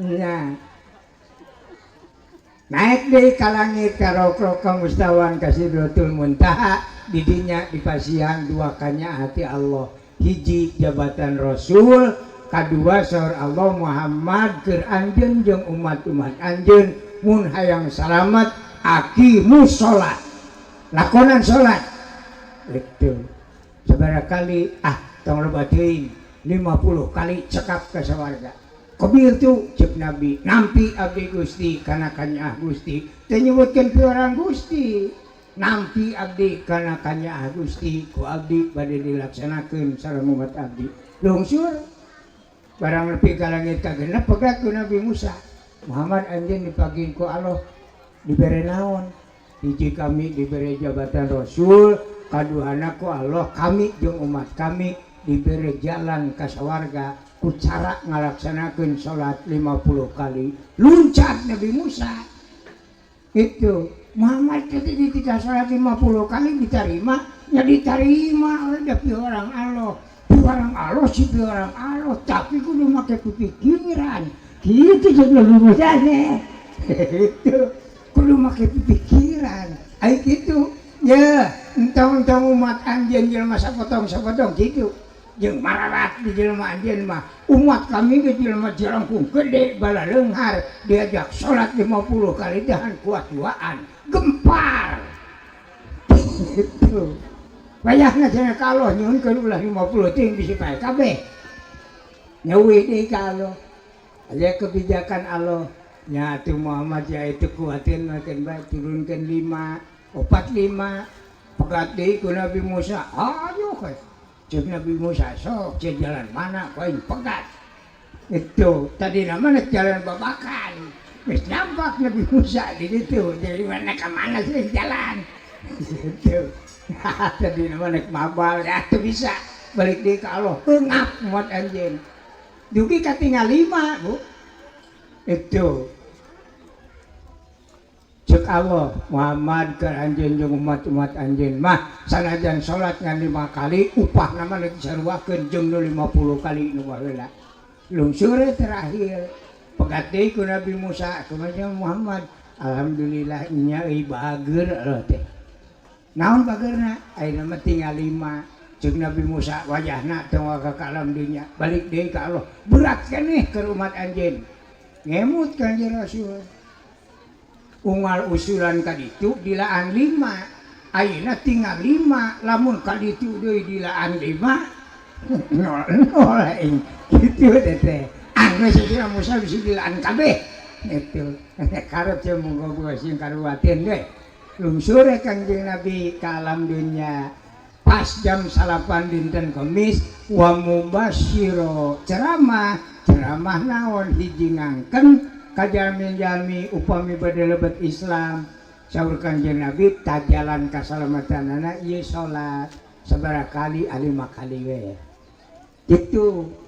Nah, naik deui ka langit, ka rokrok, ka mustawan, ka Sidratul Muntaha. Didinya dipasihan dua kanyaah ti Allah: hiji, jabatan Rasul; kadua, saur Allah, "Muhammad, keur anjeun jeung umat-umat anjeun, mun hayang salamat, aqimus sholat, lakonan salat." Itu sabaraha kali? Ah, tong loba teuing, 50 kali cekap ka sawarga. "Qabiltu," cek Nabi, "nampi abdi Gusti kana kanyaah Gusti." Teu nyebutkeun piwarang Gusti. "Nampi abdi kana kanyaah Gusti, ku abdi bade dilaksanakeun sareng umat abdi." Lungsur barang nepi ka langit kagenep, pegat ku Nabi Musa, "Muhammad, anjeun dipaging ku Allah dibere naon?" "Hiji, kami dibere jabatan Rasul. Kaduana, ku Allah kami jeung umat kami dibere jalan ka sawarga ku cara ngalaksanakeun salat 50 kali." Luncat Nabi Musa itu. "Muhammad, jadi tidak salat 50 kali diterima?" "Ya diterima oleh orang Allah, orang Allah sih, orang Allah, tapi kudu make pikiran gitu." Jadi Nabi Musa itu kudu make pikiran. Ayo gitu ya, entong-entong umat anjeun jelema sapotong sapotong gitu jeung mararat di jelema anjeun mah. Umat kami ge jelema jelangkung gede balaleunghar, diajak salat 50 kali dahan kuat duaan gempar gitu. Wayahna cenah ka Allah, nyuhunkeun ulah 50 teuing, bisi pae kabeh. Nyawi deui ka Allah. Aya kebijakan Allah nya atuh, "Muhammad, ya itu kuatin makin bae, turunkeun 5, 4, 5." Pegat deui ku Nabi Musa. "Ayo," cek Nabi Musa, "sok cek jalan mana ku aing pegat." Itu tadi namanya jalan babakan. Geus nampak Nabi Musa di situ. Jadi mana ke mana sih jalan gitu tadi namanya mabal ya tuh bisa balik deui ka Allah, ngap muat anjeun dugi katinggal 5, Bu. Itu cek Allah, "Muhammad, ke anjeun jeung umat-umat anjeun mah sanajan salat ngan 5 kali, upah nama disaruakeun jeung nu 50 kali nu baheula." Lungsur terakhir, pegat deui ku Nabi Musa. "Kumaha, Muhammad?" "Alhamdulillah nya euy, bager Allah teh." "Naon bageurna?" "Ayeuna mah tinggal 5." Cek Nabi Musa, "Wajahna tong ka alam dunya." Balik deui ka Allah, "Berat keneh keur umat anjeun." Ngemut Kanjeng Rasul, unggal usulan ka ditu dilaan 5, ayeuna tinggal 5. Lamun ka ditu deui dilaan 5, nol nol aing kitu teh. Anu Sayyidina Musa bisa dilaan kabeh itu karep teh. Muga sing karuatin deh. Lungsur Kanjeng Nabi ka alam dunya pas jam 9 dinten Kemis, wa mubasyiro, ceramah. Ceramah naon? Hiji, ngangken ka jalmi-jalmi upami bade lebet Islam. Saur Kanjeng Nabi, "Ta jalan kasalamatanana ieu salat." Sabaraha kali? 5 kali we gitu.